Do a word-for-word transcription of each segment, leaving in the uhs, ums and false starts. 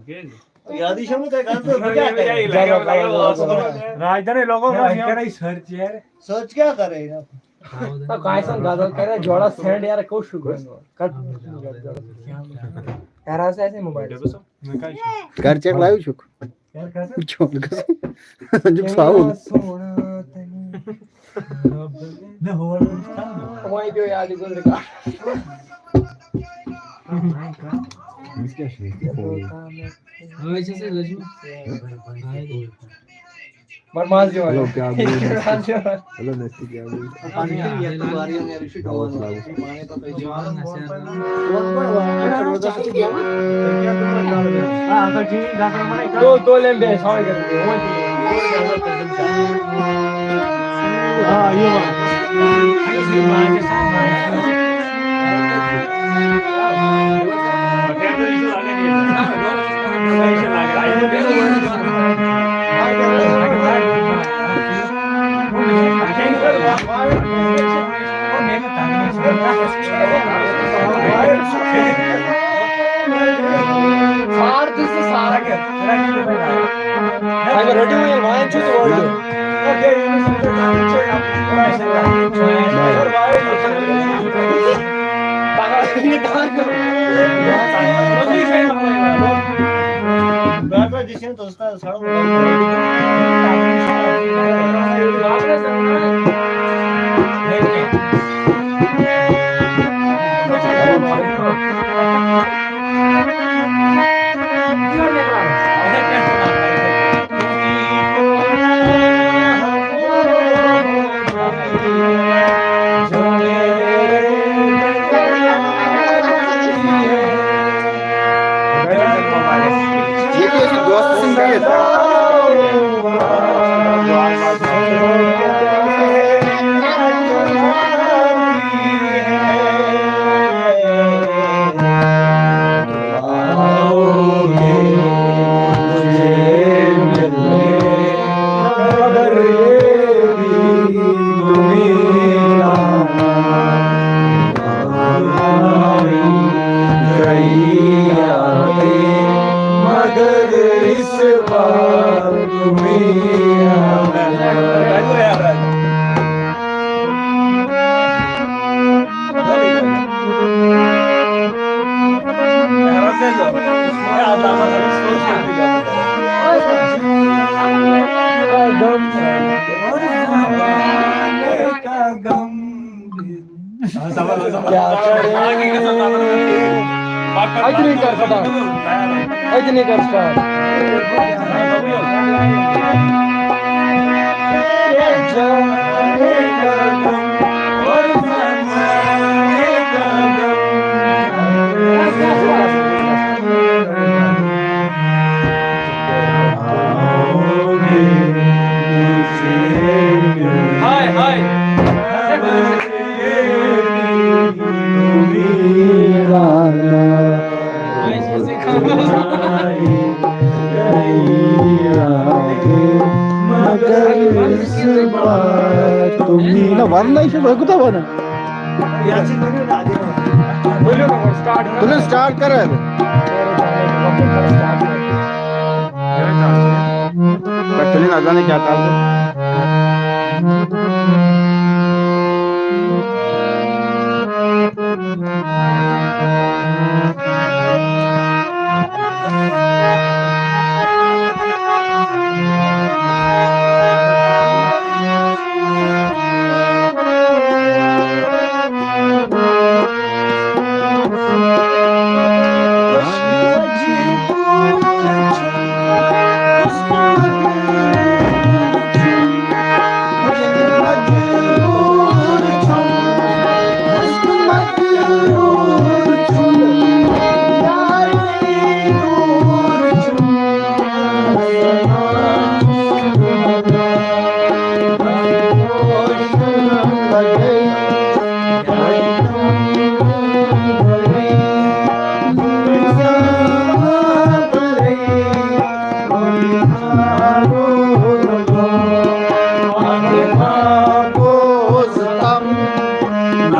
یادٕے چھَم نہٕ تۄہہِ کَتھ، بہٕ کیٛاہ کَرٕ؟ راجدھانی لوگو بس یِم۔ سٔرچ کیٛاہ کَرے؟ تو کٲنٛسہِ ہُنٛد غزل کَرے جوڑا سینڈ یار، کُس چھُ گوٚمُت؟ کَتھ؟ یار، آسہِ اَسہِ موبایل۔ کر چیک لایو چھُکھ؟ چون گژھُن چھُکھ ساوُن۔ وۄنۍ پیوٚو یاد، یہِ گوٚو ریکارڈ۔ أمِس کیٛاہ چھُ یہِ فون؟ أڑۍ چھِ سا لٔجمٕژ؟ مگر مَزٕ یِوان۔ ہیلو، کیٛاہ گوٚو؟ مَزٕ یِوان۔ ہیلو، مےٚ چھِ کیٛاہ گوٚو؟ پَنٕنۍ چھِ یَتھ واریاہ نیران، یہِ چھُ ڈاوُن لاگُن۔ دو، دو لمبے ہیں، سوال کرتے ہیں۔ ہاں، یہ بات۔ اگر رٔٹِو وۄنۍ، وۄنۍ چھُ تہِ وۄنۍ۔ ییٚتہِ ٲسِو دوستہٕ سٕنٛدۍ بِہِتھ۔ کیا کرے؟ اجنی کر سٹارٹ۔ اجنی کر سٹارٹ۔ ہاے، ہاے۔ نہ، وننَے چھُ، وۄنۍ کوٗتاہ وَنان؟ تُلِو سٹارٹ کر۔ پٮ۪ٹھ تُلِن اَذانٕے کیٛاہ تام۔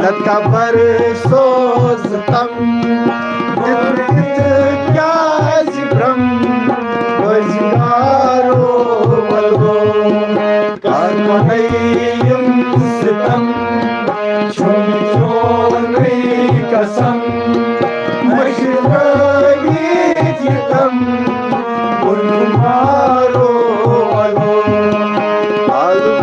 لتبر سوز تم دِتھ کیٛازِ برٛم یِم ستم چھُم چونُے قسم، مٔشرٲوِتھ یہِ غم، بُرٕ مارو الو، الو۔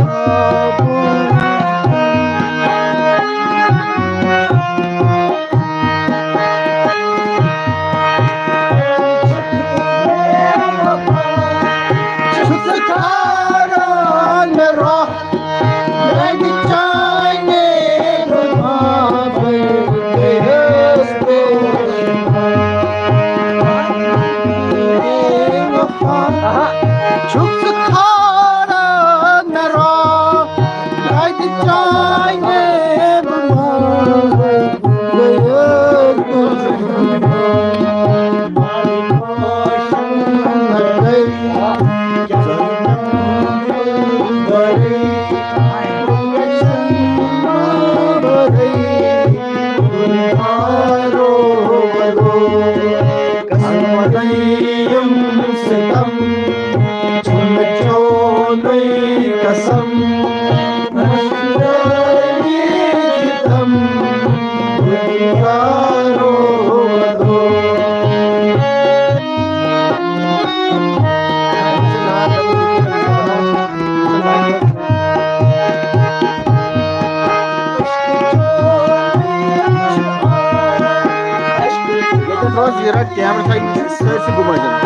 چھُ ژٕ کھاران مےٚ راہ، میانہِ چانہِ گُلابہٕ گٔیَس بے وفا۔ چھُکھ ژٕ کھاران مےٚ راہ، کتہِ چانہِ ستم چھُم چونُے قسم، مٔشرٲوِتھ یہِ غم، بُرٕ مارو الو۔ ییٚتٮ۪تھ اوس یہِ رَٹ کیمرہ تھایہِ سٲرسٕے گُمٲیِتھ۔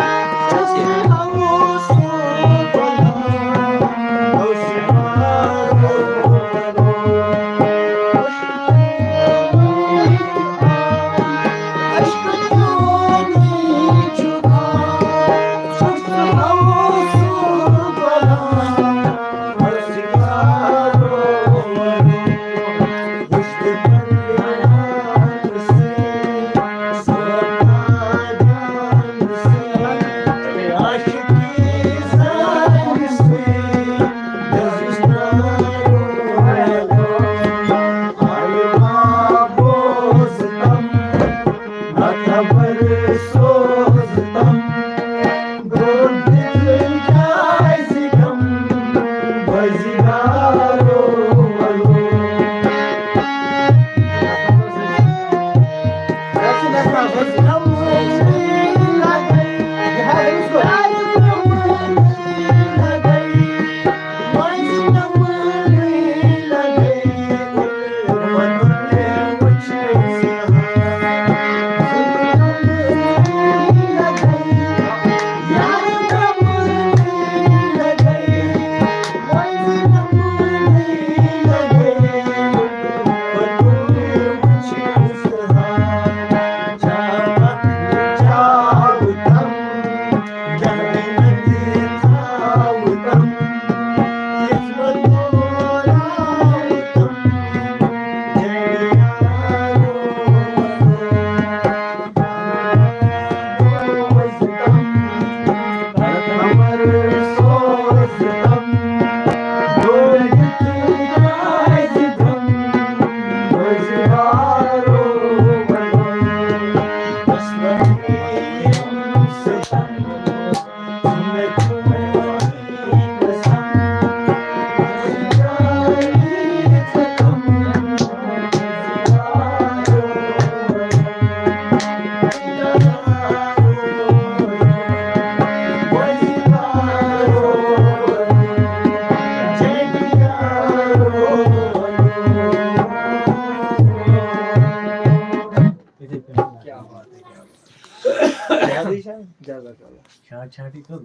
شاٹ شاٹی کٔر۔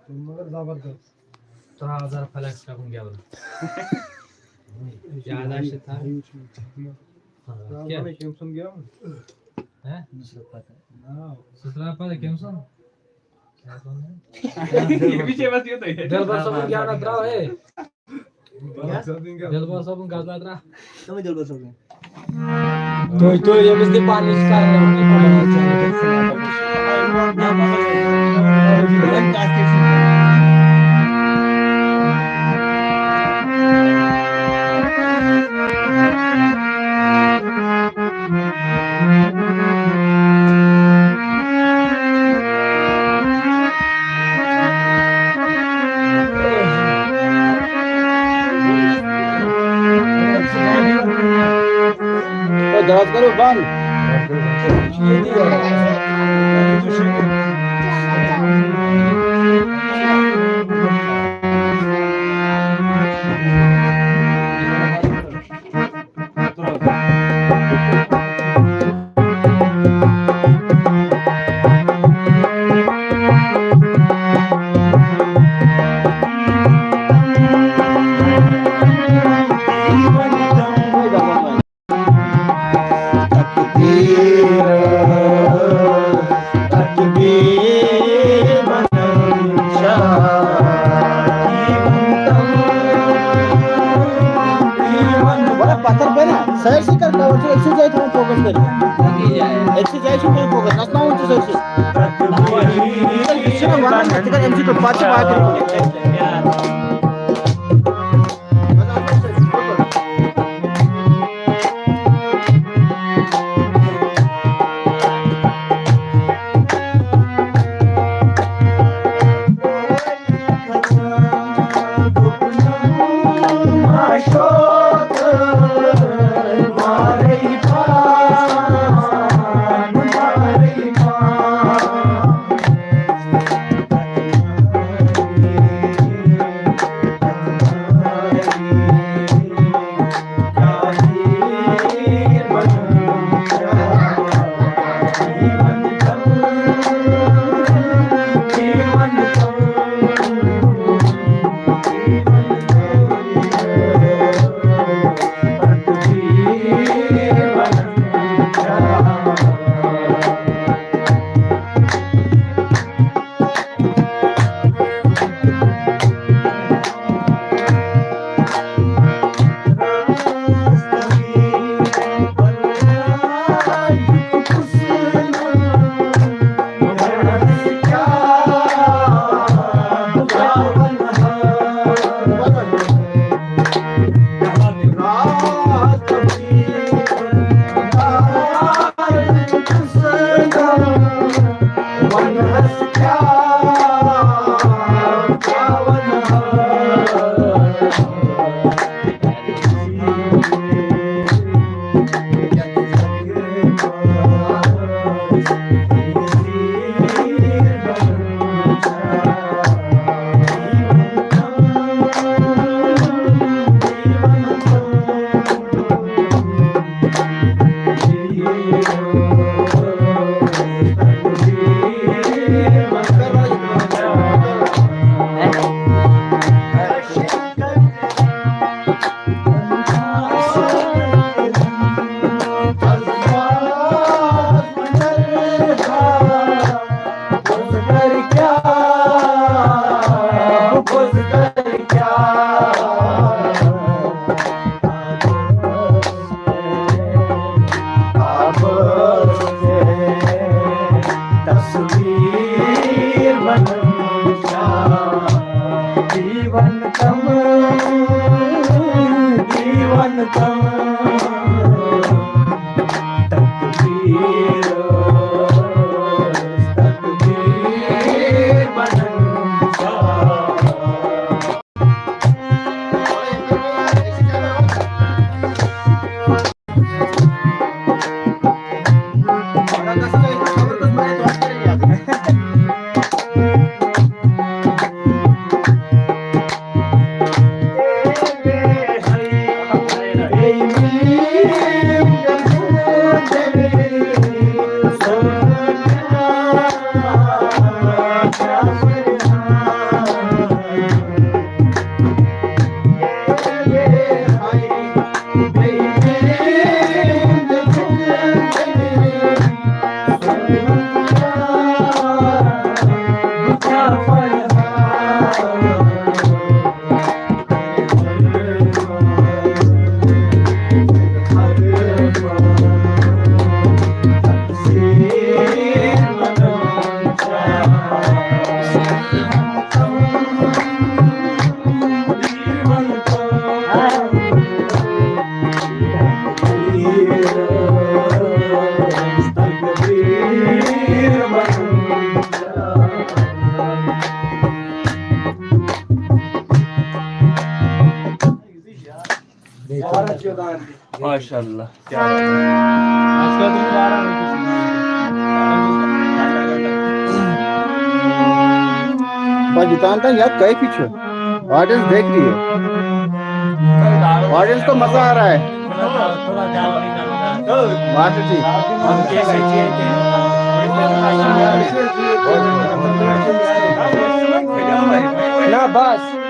مگر زبردست۔ ترٛاو ذرا فلیکس کرُن گٮ۪وُن۔ زیادٕ آسہِ تھاوُن۔ ہاں، کیٛاہ؟ کیٛاہ؟ کٔمۍ سُنٛد گٮ۪وُن؟ ہہ؟ نصرت فتح۔ ناو؟ سُہ ترٛاو پتہٕ کٔمۍ سُنٛد؟ کیٛاہ وَنان؟ یہِ بِچے بس یُتُے۔ دِلبر صٲبُن گٮ۪وُن ترٛاو، ہے۔ دِلبر صٲبُن غزل ترٛاو۔ کٕمٕے دِلبر صٲبٕنۍ؟ تُہۍ، تُہۍ ییٚمِس تہِ پننِس کرنہٕ بنٛد۔ تقدیر، تقدیر بنن شاہ۔ ولا پتھر پہ نا، سٲرسٕے کر کور، ژٕ أکسٕے جایہِ تھاوُن فوکس کٔرِتھ۔ أکسٕے جایہِ چھُ تھاوُن فوکس، نژناوُن چھُ سٲرسٕے۔ یہِ چھُنہ ونان، ژٕ کر أمۍ سٕے کُن، پتہٕ چھِ باقٕے۔ ماشاء اللہ۔ بھائی، جتان تھا یار، کیفی چھو؟ آڈینس دیکھ رہی ہے۔ آڈینس کو مزہ آ رہا ہے۔ ماسٹر جی۔ نہ، بس۔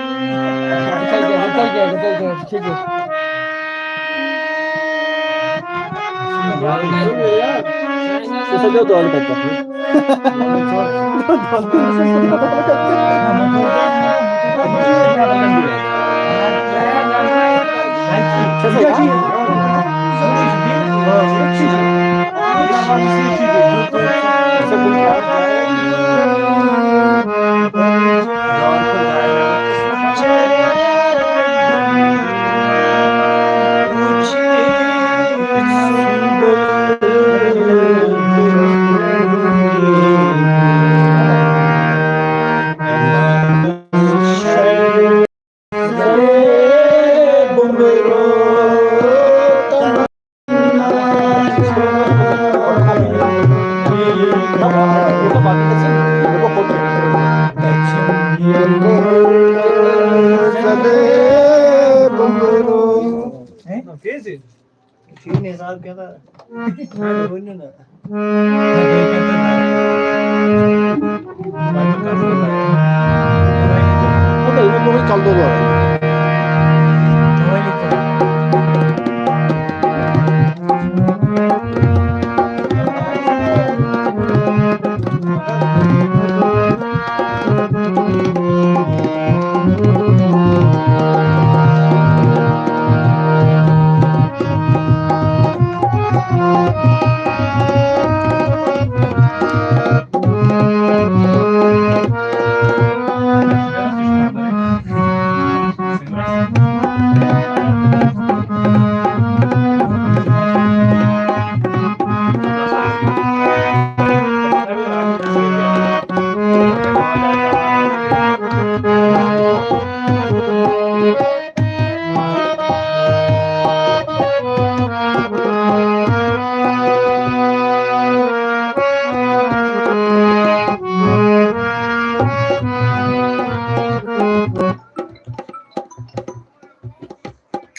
ٹھیٖک نہٕ حِساب کینٛہہ تہٕ وۄنۍ ؤنِو نہ۔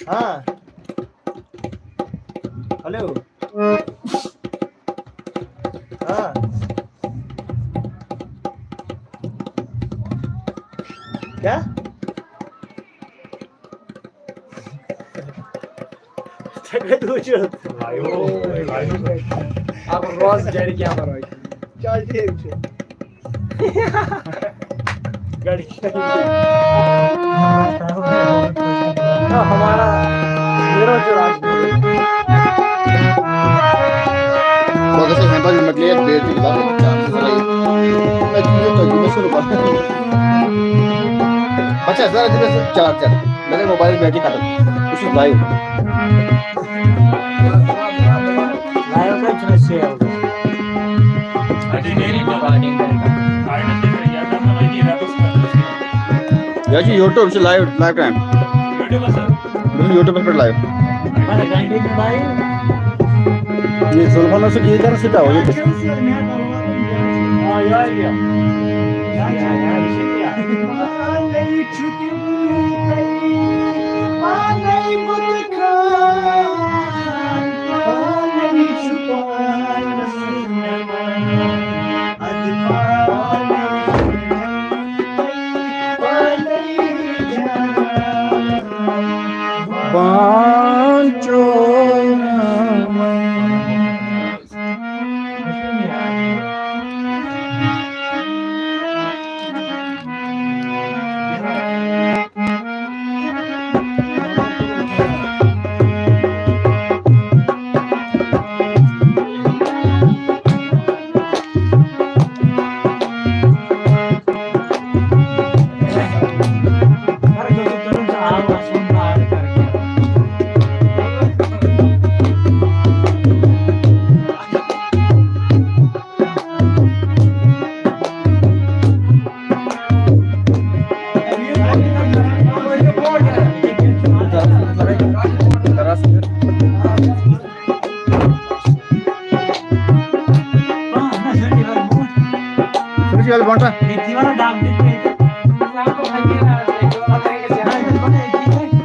ہاں۔ ہیلو۔ ہاں۔ کیٛاہ؟ ژےٚ کَتہِ وٕچھُتھ؟ Live, live. اب روز گرِ کیمرہ۔ چل ٹھیٖک چھُ۔ گرِ کیمرہ۔ ہمارا میرا جو راج۔ بہٕ گژھٕ ہٮ۪نٛدان یِم مۄکلے یَتھ بیٚیہِ تہِ لَگَن چانسٕز لَگَن۔ مےٚ چھُنہٕ یہِ تۄہہِ، مےٚ چھُنہٕ پَتہ۔ اچھا، ذرا دِ مےٚ سُہ چارجَر۔ مےٚ گٔے موبایِل بیٹری ختم۔ بہٕ چھُس لایِو۔ لایِو کَتہِ چھُ مےٚ سیو گژھان؟ یہِ حظ چھُ YouTube، یہِ چھُ لایِو، لایِو ٹایم۔ بہٕ چھُس YouTubeَس پٮ۪ٹھ لایِو۔ یہِ ظُلفَن اوس سُہ گیٖزَر سۭتۍ آو، یہِ پانچو۔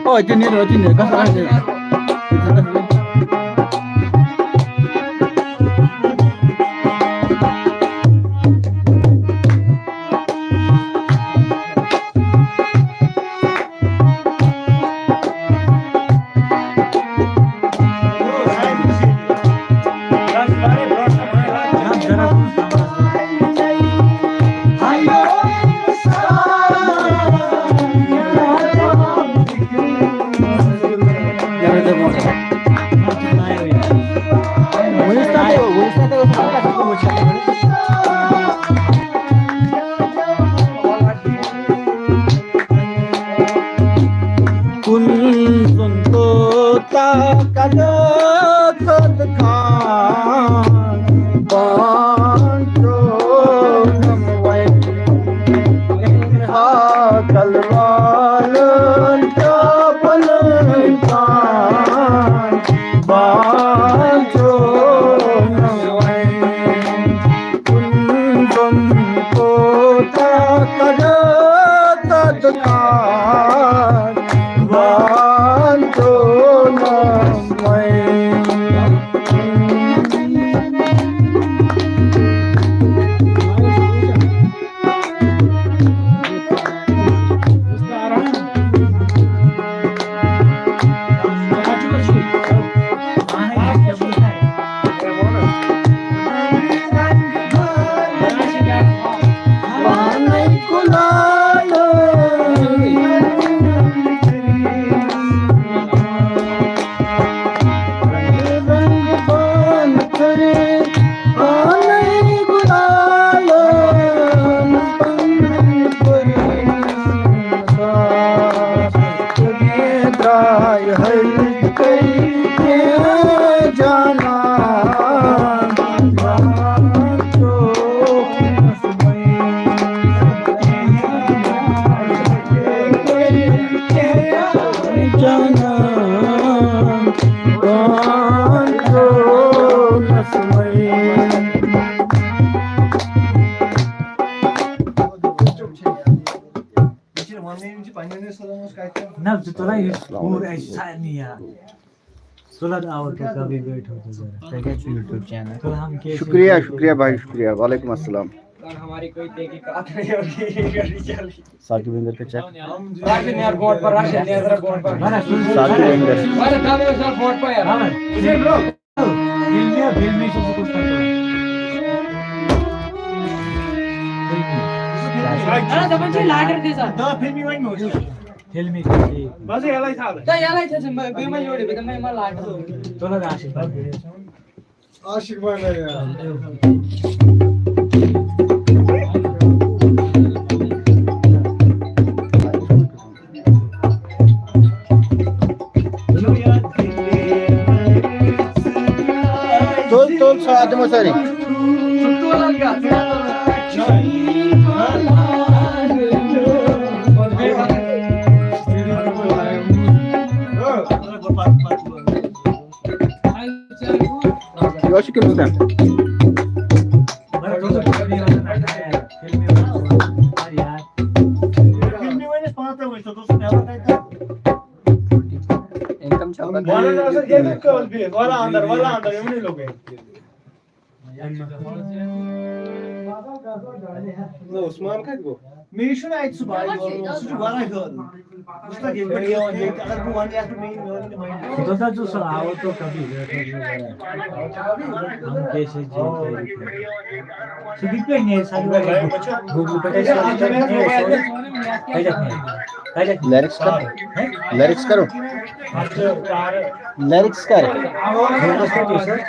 او، أتی نیرو، أتی نیرو، گژھ، گژھ، گژھ۔ کُن زوٚن کوتاہ کَڑٲتھ خان، بانٛٹو نہٕ وۄنۍ۔ ہاکل والن چاپلن تان بانچو نوائیں۔ کن زن کوتا کدا تدکار بانچو نوائیں۔ نہ، ژٕ تُلان یہِ پوٗرٕ اَسہِ سارنٕے یاد۔ تُلان آوُٹ تو کبھی بیٹھو تو ذرا۔ تۄہہِ کیٛاہ چھُ YouTube channel؟ تُلہٕ ہم کیسے شُکریہ، شُکریہ بھائی، شُکریہ۔ وعلیکم السلام۔ ہماری کوئی تحقیقات نہیں ہوگی، یہ گاڑی چل رہی ہے۔ ثاقب اندر پہ چیک۔ راشد نیازرا گوٹ پر، راشد نیازرا گوٹ پر۔ نہ، نہ، سُہ ثاقب اندر۔ ارے، داوے سر گوٹ پر یار۔ نہ، نہ۔ فلمی، فلمی چھُ سُہ کُس تھاوان؟ فلمی۔ اَہَن حظ، دَپان چھِ لاٹر دِ سا۔ دَہ فلمی ؤنۍ مےٚ وٕچھ۔ فلمی چھِ ٹھیٖک۔ بَس یَلَے تھاو۔ تہٕ یَلَے تھٲو ژٕ، بہٕ، بہٕ ما یورٕ، بہٕ دَپہٕ مےٚ یِمَن لاٹر۔ تُل حظ عاشق بَس۔ عاشق بَنٲیِو۔ تُل، تُل، سا دِمو سٲری۔ یہِ اوس یہِ کٔمِس تام؟ انکم چھا پتہ؟ وَلہٕ اَندَر، وَلہٕ اَندَر، یِمنٕے لوٚگُے۔ نہ، عثمان کَتہِ گوٚو؟ مےٚ چھُنہٕ اَتہِ سُہ بایہِ یورٕ، سُہ چھُ وَرَے ہیوٚر۔ وٕچھ تہٕ ییٚمہِ پٮ۪ٹھ یِوان، ییٚتہِ اگر بہٕ وَنہٕ یَتھ پٮ۪ٹھ مےٚ یِن، مےٚ وَنہِ تِمَے۔ خۄدا صٲب چھُ سُہ آوُر تہٕ کَتٕے بیٹھا چھُ وَرَے۔ ہم کیسے جی تھے؟ سُہ کِتھ پٲٹھۍ نیرِ؟ سُہ گوٗگل پٮ۪ٹھ ٲسۍ سَرچ کَران۔ کَتٮ۪تھ نیرِ؟ کَتٮ۪تھ نیرِ؟ لیرِکٕس کَرو؟ لیرِکٕس کَرو؟ لیرِکٕس کَر؟ گوٗگلَس پٮ۪ٹھ ٲسۍ سَرچ۔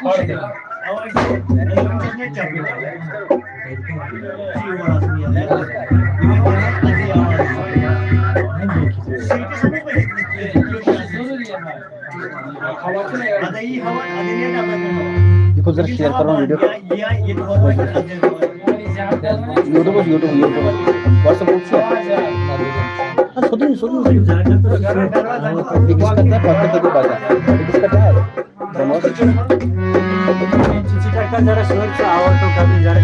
یہِ کوٚت زَن شِیر کَرُن ویٖڈیو؟ یوٗٹیوٗبَس، یوٗٹیوٗب، یوٗٹیوٗب۔ WhatsApp گرُپ چھُ؟ اَدٕ سیوٚدُے، سیوٚدُے، سیوٚدُے۔ أکِس پٮ۪ٹھ نہ، پَتہٕ کَتہِ پَتہ؟ أکِس پٮ۪ٹھ نہ۔ ژٕ چھُکھ ژٕ چھُکھ ذرا سۭتۍ سُہ آوُٹ تو کَرُن ذرا۔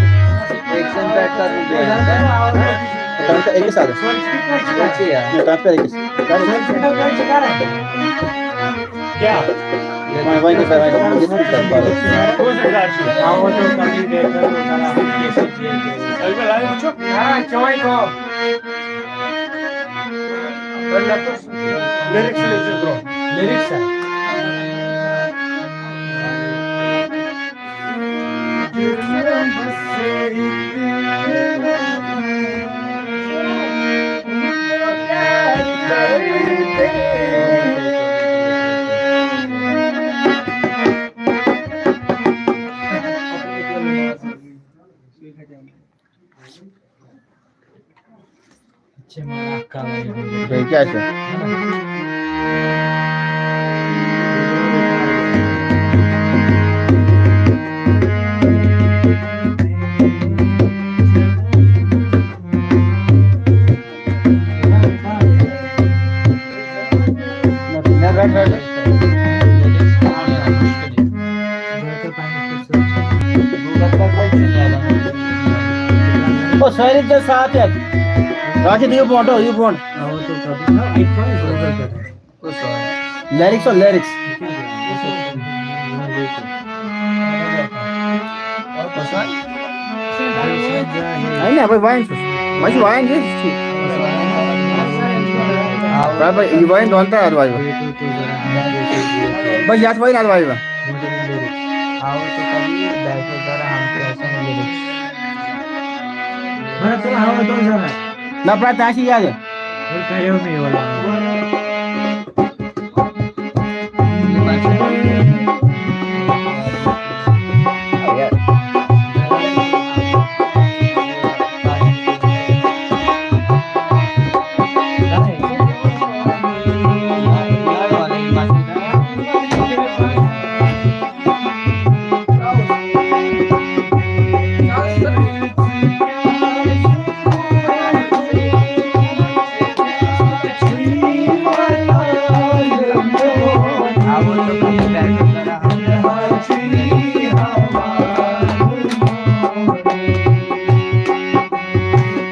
ایکشن بیٹ کر۔ تَتھ کر أکِس اَتھَس۔ کیٛاہ؟ نہ، تَتھ کر أکِس۔ کیٛاہ؟ وۄنۍ، وۄنۍ کر، وۄنۍ کر، یِتھ کٔنۍ کر، بَرابر۔ کُس رِکارڈ چھُ؟ ہاں، چٲنۍ کٲم۔ لیرِکس لیکھِو برٛونٛہہ۔ لیرِکس ہا؟ بیٚیہِ کیٛاہ چھُ؟ او سٲری تہِ ساتھ یَتھ۔ راشد، یِیِو برونٛٹھ، یِیِو برونٛٹھ۔ لیرِکس او، لیرِکس۔ اَہَن، بہٕ وَنہِ چھُس۔ وۄنۍ چھُ وَنہِ یہِ ٹھیٖک۔ بہٕ، بہٕ، یہِ وَنہِ دۄن ترٛٮ۪ن اَدٕ وَنہِ بہٕ۔ بہٕ یَتھ وَنہِ اَدٕ وَنہِ بہٕ۔ نہ، پرٛٮ۪تھ آسہِ یہِ یاد۔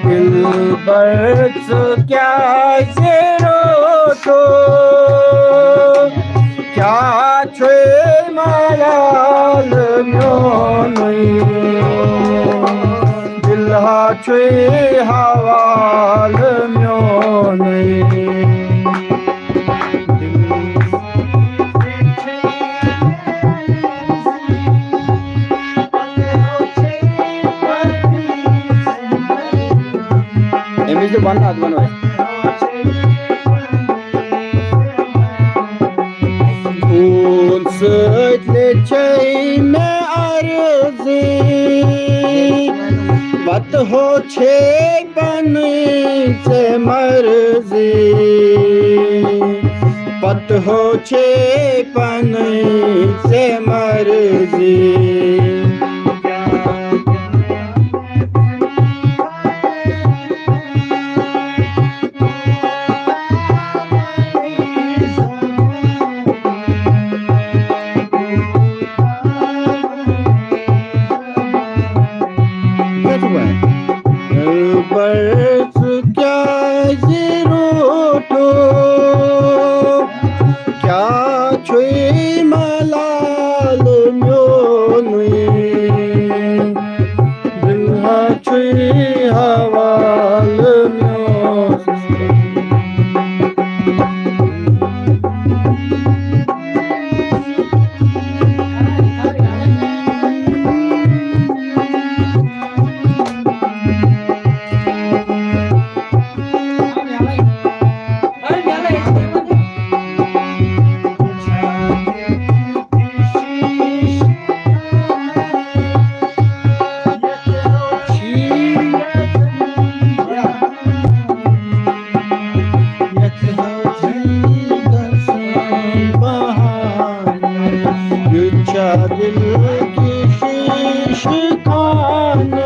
دلبر، ژٕ کیٛازِ روٹو؟ کیٛاہ چھُے ملال میونُے؟ دل ہا چھُے حوال میونُے۔ أمِس دِ وَنہٕ اَتھ وَنو أسۍ۔ خوٗن سۭتۍ لیٚچھے مےٚ عرضی، پتہٕ ہو چھے پنٕنۍ ژےٚ مرضی، پتہٕ ہو چھے پنٕنۍ ژےٚ مرضی۔ کیٛاہ چھُ وَنان؟ بَس کیٛازِ روٹھو؟ کیٛاہ چھُے ملال میونُے؟ دِل ہا چھُے حوال میون۔ یہِ چھا دِل کہِ شیٖشہٕ خانہٕ؟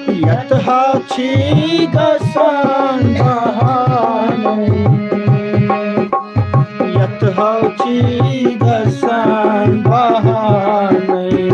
یتھ ہا چھی گژھان بہانہٕ، یتھ ہا چھی گژھان بہانہٕ۔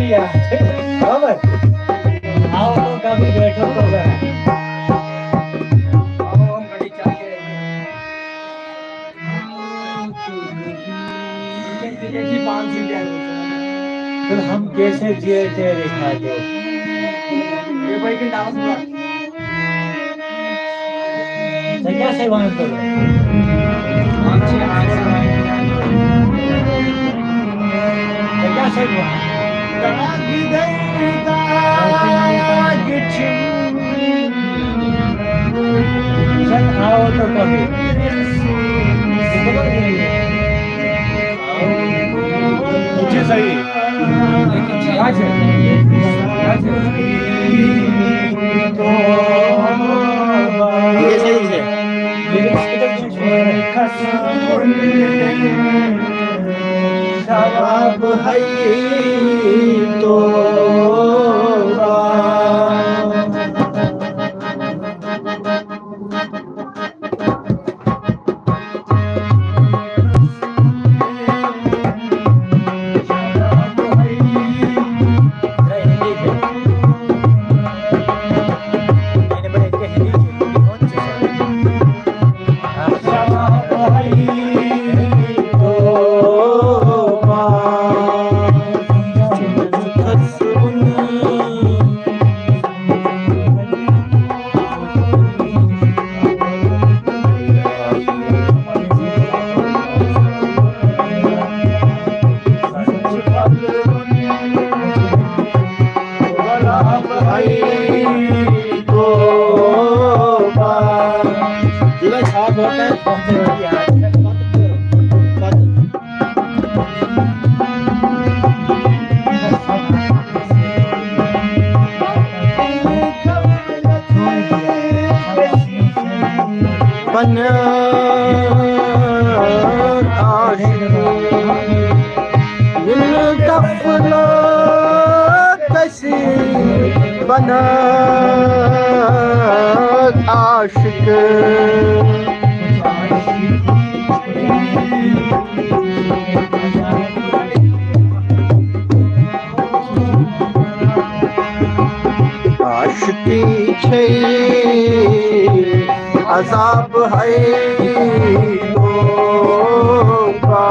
क्या? बराबर। आओ तो कभी बैठो तो जरा। आओ, हम कभी चल के फिर हम कैसे जिए थे, दिखा दो। ये भाई के डांस हुआ। क्या से वहां पर? क्या से वहां? आओ तो कभी। जी सही। अच्छा। अच्छा। ये सही से। शराब है तो بنات عاشق۔ عاشقی چھے عذاب ہے توبہ۔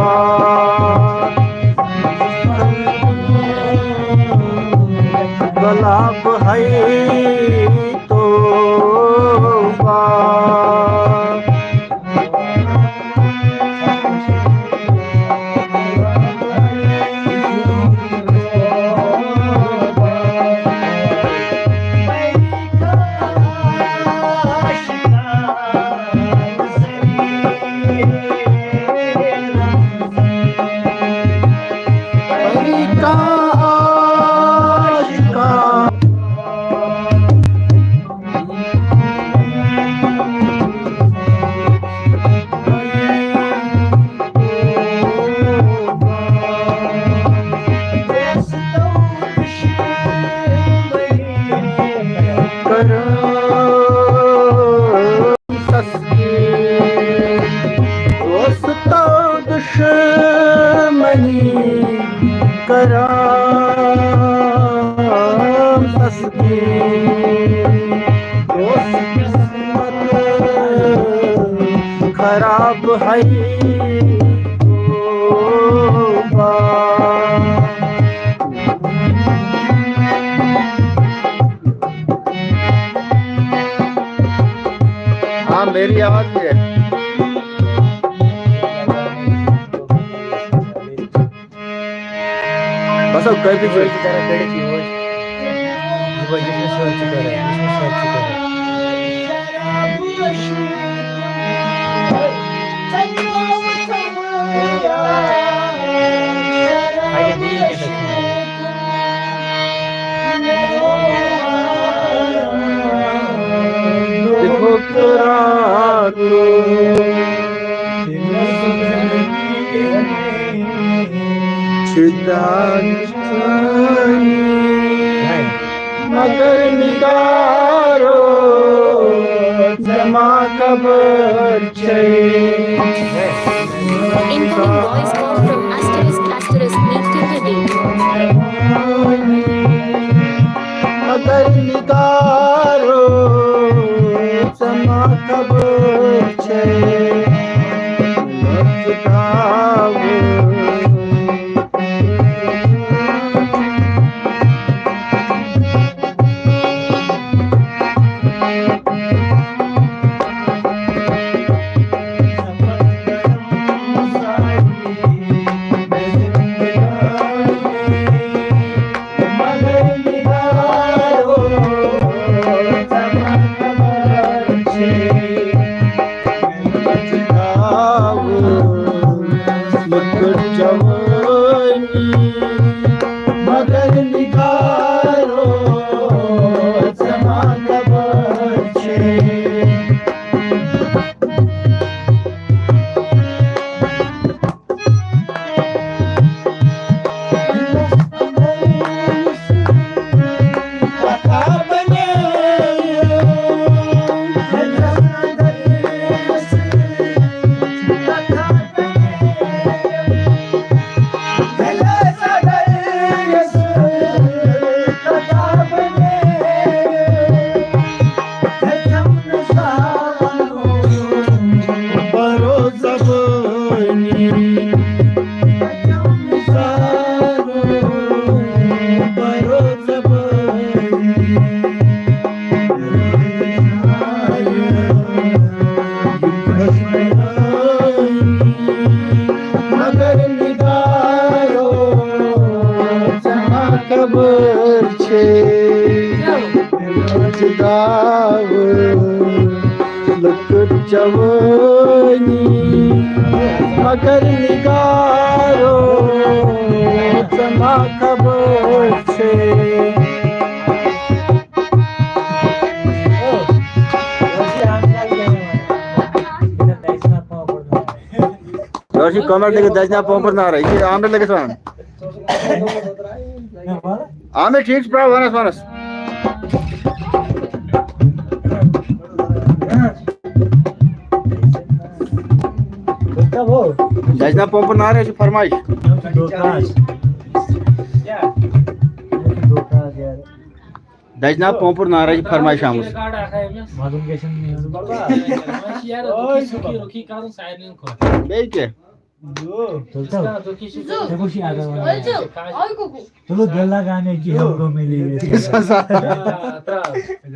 گلاب ہے توبہ۔ دوستو دشمنی کران تسکین۔ دوست قسمت خراب ہے توبہ۔ ہاں، میری آواز بھی ہے۔ بس اب کر دیجیے۔ مگر نگارو زما خبر چھ۔ Incoming voice call from asterisk asterisk need to ready. خبر چھے لۄژٕ گاوٕ۔ لۄکٕٹ جوٲنی، مگر نگارو ژےٚ ما خبر چھے۔ بروزہ بٲنی، بروزہ بٲنی۔ مگر نگارو، ژےٚ ما خبر چھے، جداوٕ لۄکٕٹ جوٲنی، مگر نگارو، ژےٚ ما خبر چھے۔ یہِ حظ چھِ کمر لٔگِتھ دَجہِ ناو پوپُر نارٕ۔ یہِ چھِ آملٮ۪ٹ لٔگِتھ وَنان۔ آملٮ۪ٹ ٹھیٖک چھُ، پرٛاو وَنَس، وَنَس۔ دَجہِ ناو پوپُر نارٕ، یہِ چھِ فرمٲیِش۔ دَجہِ ناو پوپُر نارٕ، یہِ چھِ فرمٲیِش آمٕژ۔ بیٚیہِ کیٛاہ؟ چلو، دل لگانے کی ہم کو ملی ہے۔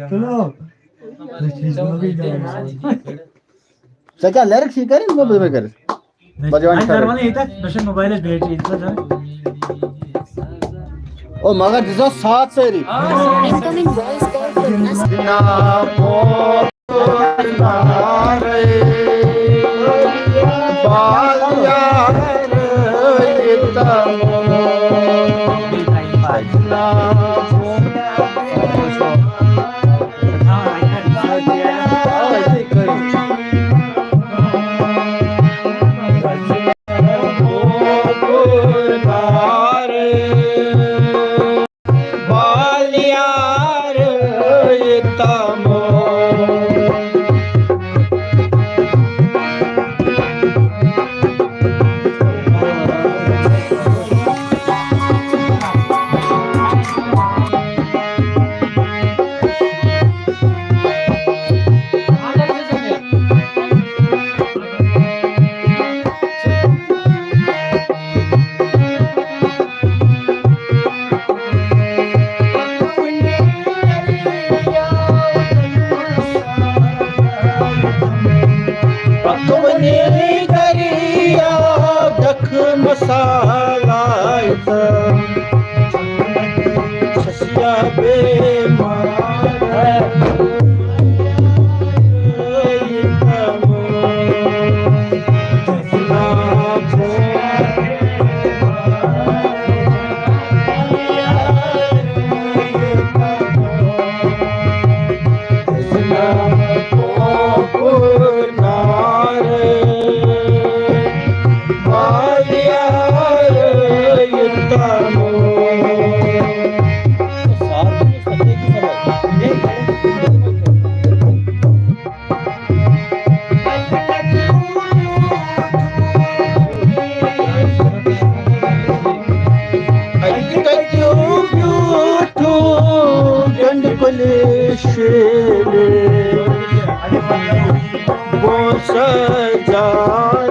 چلو۔ ژےٚ کیٛاہ لیرِک چھِ کَرٕنۍ؟ نہ، بہٕ کَرٕ۔ بہٕ دِوان وۄنۍ کَرٕ۔ وَنہٕ ییٚتٮ۪تھ، مےٚ چھُ موبایلَس بیٹری ییٚتہِ پٮ۪ٹھ۔ او، مگر دِژ ساتھ سٲری۔ Incoming voice call from پکونی دریا دکھ مسالہ تہٕ چھَس یا بیمار۔ ہزار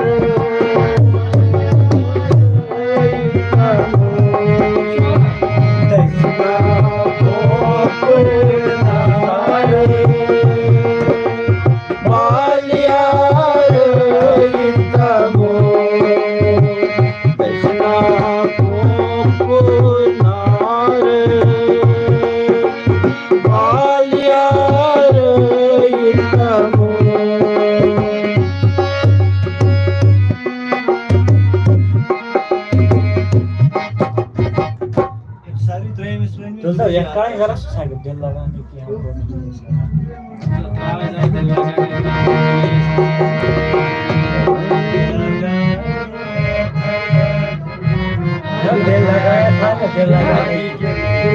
تُل سا، یَتھ کَران یہِ غلط چھُ سا دِل لگان کینٛہہ۔ دِل لگایا تھا نا، دِل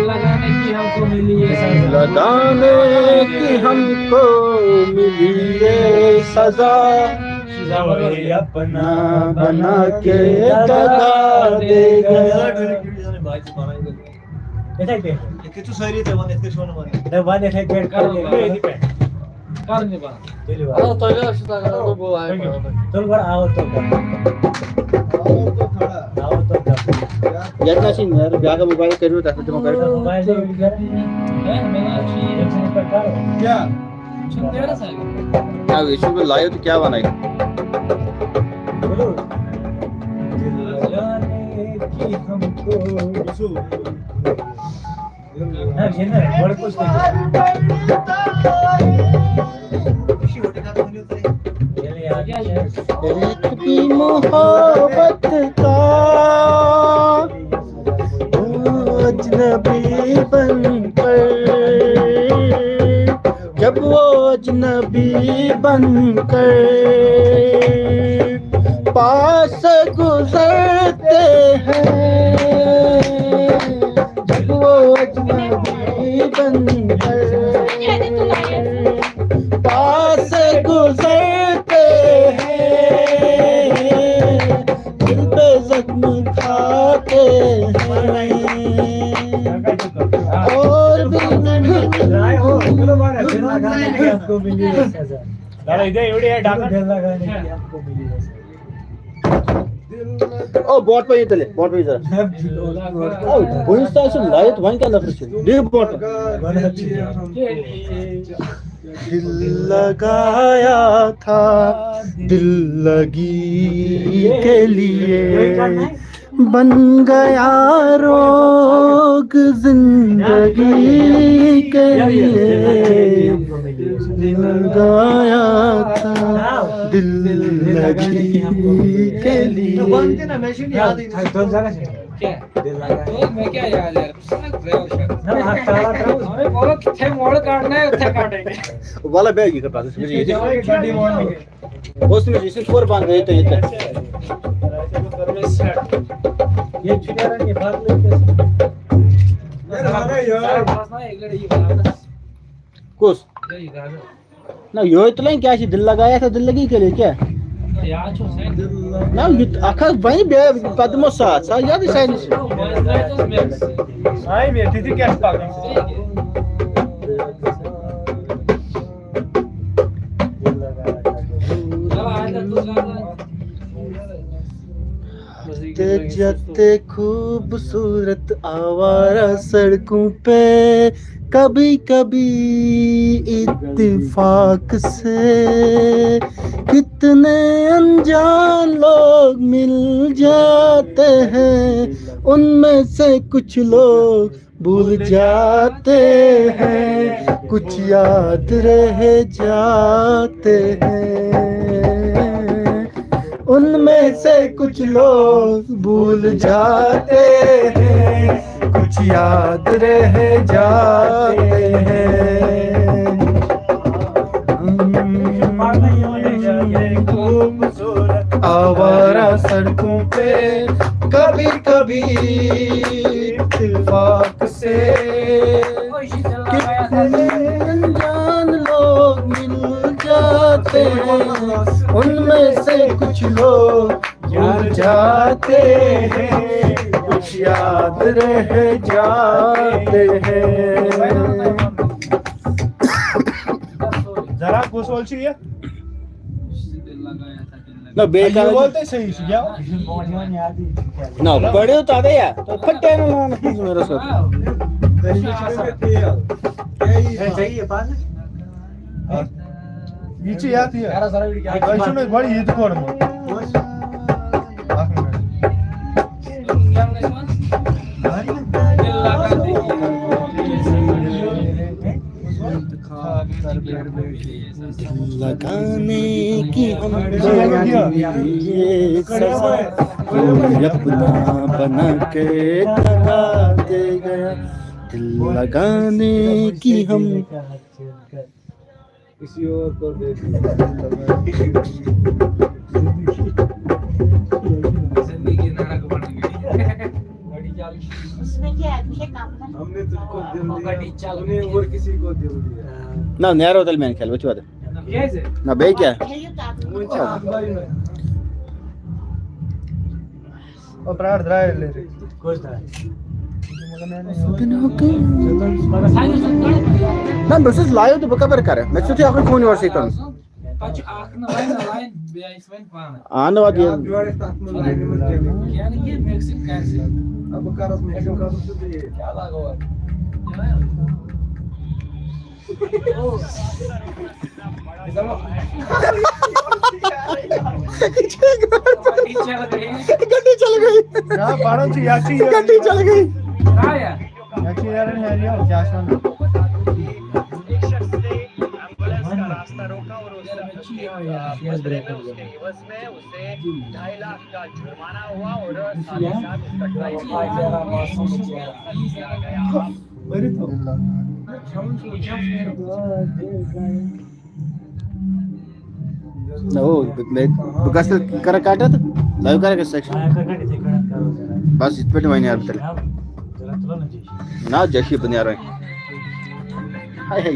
لگانے کی ہم کو ملی یہ سزا۔ لگانے کی ہم کو ملی یہ سزا۔ اپنا بنا کے دگا دے گیا۔ یِتھَے پٲٹھۍ۔ یِتھ کٔنۍ چھُ سٲری ژےٚ وَنان، یِتھ کٔنۍ چھُ وَنان وَنان۔ ہے، وَن یِتھَے پٲٹھۍ، کَر یِتھَے پٲٹھۍ۔ کَر نہٕ بَنان۔ تُلِو وَن۔ آ، تۄہہِ کیٛاہ چھُ تَگان؟ بہٕ وَنہٕ۔ تُل گۄڈٕ آو تو کَر۔ آو تو کَر۔ آو تو کَر۔ یَتھ نہ چھِ نیر، بیٛاکھ موبایل کٔرِو، تَتھ پٮ۪ٹھ دِمو کٔرِتھ۔ موبایل چھِ یہِ کَران۔ ہے، مےٚ نہ چھُ یہِ۔ ییٚمہِ سۭتۍ پٮ۪ٹھ کَرو۔ کیٛاہ؟ چھُنہٕ نیران سا۔ نہ، یہِ چھُس بہٕ لایِو تہٕ کیٛاہ وَنَے؟ بولو۔ دِل لگانے کی ہم کو۔ نہ، یہِ نہ، گۄڈٕ کُس تہِ؟ ییٚلہِ یاد چھِ۔ ایک بھی محبت کا اجنبی بن کر، جب وہ اجنبی بن کر پاس گزرتے ہیں، جب وہ اجنبی بن کر پاس گزرتے ہیں، دل پہ زخم کھاتے ہیں۔ اور بھی او، بوٹ پہ یہِ تیٚلہِ، بوٹ پہ یہِ ذرا۔ او، بہٕ چھُس تۄہہِ سۭتۍ لایِتھ، وۄنۍ کیٛاہ نفرٕ چھِ؟ دِیِو بوٹ پہ۔ دل لگایا تھا دل لگی کے لیے، بن گیا روگ زندگی کے لیے۔ دل لگایا تھا دل لگی کے لیے۔ کیٛاہ؟ دِل لگایا۔ مےٚ کیٛاہ یاد یار؟ بہٕ چھُس نا درٛیو شیٚتھ۔ نہ، اکھ تالا ترٛاوُس۔ مےٚ ووٚن، یِتھَے موڑ کڑنَے، یِتھَے کڑٕنۍ۔ وَلہٕ بیٚہہ، یہِ کَتھ، بہٕ چھُس ییٚتہِ۔ یہِ چھُ قۄربان گٔے تہٕ ییٚتہِ۔ ییٚتہِ چھُ نیران یہِ بدلٕے کیٛاہ؟ کُس؟ نہ، یِہوٚے تُلٕنۍ کیٛاہ چھِ؟ دِل لگایا تھا دِل لگی کے لیے کیٛاہ؟ نہ، یہِ تہِ اکھ حظ بَنہِ، بیٚیہِ پَتہٕ دِمو ساتھ، ساتھ یادٕے سارنٕے سۭتۍ۔ جاتے خوبصورت آوارہ سڑکوں پہ کبھی کبھی اتفاق سے کتنے انجان لوگ مل جاتے ہیں، ان میں سے کچھ لوگ بھول جاتے ہیں، کچھ یاد رہ جاتے ہیں۔ ان میں سے کچھ لوگ بھول جاتے ہیں، کچھ یاد رہ جاتے ہیں۔ آوارہ سڑکوں پہ کبھی کبھی اتفاق سے کتنے انجان لوگ مل جاتے ہیں، ان میں سے کچھ لوگ بھول جاتے ہیں، کچھ یاد رہ جاتے ہیں۔ ذرا کُس اول چھُ یہِ؟ نہ بیٚیہِ یہِ کانٛہہ وول تۄہہِ صحیح چھُ کیٛاہ؟ نہ پٔرِو تَتھ یا تۄہہِ پھٹے نہٕ لونَس منٛز میرا سر۔ یہِ چھُ یَتھ یہِ۔ تۄہہِ چھُو نہٕ گۄڈٕ یہِ تہِ کوٚرمُت۔ اَکھ مِنٹ۔ لگانے کی ہم کو یہ سزا، کوئی اپنا بنا کے لگا دے گیا۔ دل لگانے کی ہم کسی اور کو دے دیا۔ زندگی نرک بن گئی۔ اس میں کیا ہے؟ مجھے کام کرنا ہم نے تجھ کو دل دیا، تم نے اور کسی کو دل دیا۔ نہ نیرو تیٚلہِ میانہِ خیال وٕچھِو اَدٕ۔ کیازِ؟ نہ بیٚیہِ کیٛاہ؟ ہے، یہ کام وۄنۍ چھِ اکھ line۔ او پرٛار درٛاے لیٚرِ۔ نہ بہٕ چھُس لایِو تہٕ بہٕ کَپٲرۍ کَرٕ؟ مےٚ چھُ تیُتھُے اَکُے فون یورٕ سۭتۍ تُلُن۔ پتہٕ چھُ اکھ نہ line نہ line، بیٚیہِ آسہِ وۄنۍ پانہٕ۔ اَہَن وَتھ یہِ۔ یورٕ ٲسۍ تَتھ منٛز line منٛز کیٛاہ گوٚو؟ یعنی کہِ mixing کَرِ سۭتۍ۔ اب بہٕ کَرَس mixing کَرُن تہٕ بیٚیہِ۔ کیٛاہ لاگو وۄنۍ؟ گڈی چل گئی۔ نہ پَران چھِ یَتھ چھِ یہِ۔ گڈی چل گئی۔ آیا؟ یَتھ چھِ یارَن ہیٚرِ یہِ کیٛاہ چھِ وَنان؟ ایک شخص نے ایمبولینس کا راستہ روکا اور اس کا اس کے عوض میں اسے ڈھائی لاکھ کا جرمانہ ہوا اور ساتھ ہی ساتھ اس کا ٹرائیل کیا گیا۔ نہ ہو، بہٕ مےٚ بہٕ گژھٕ تیٚلہِ کَرٕ کَٹ اَتھ، لایِو کَرٕ کَتھ سیکشن۔ بَس یِتھ پٲٹھۍ وۄنۍ نیرٕ بہٕ تیٚلہِ۔ نہ جشی بہٕ نیرٕ وۄنۍ۔ ہاے ہاے،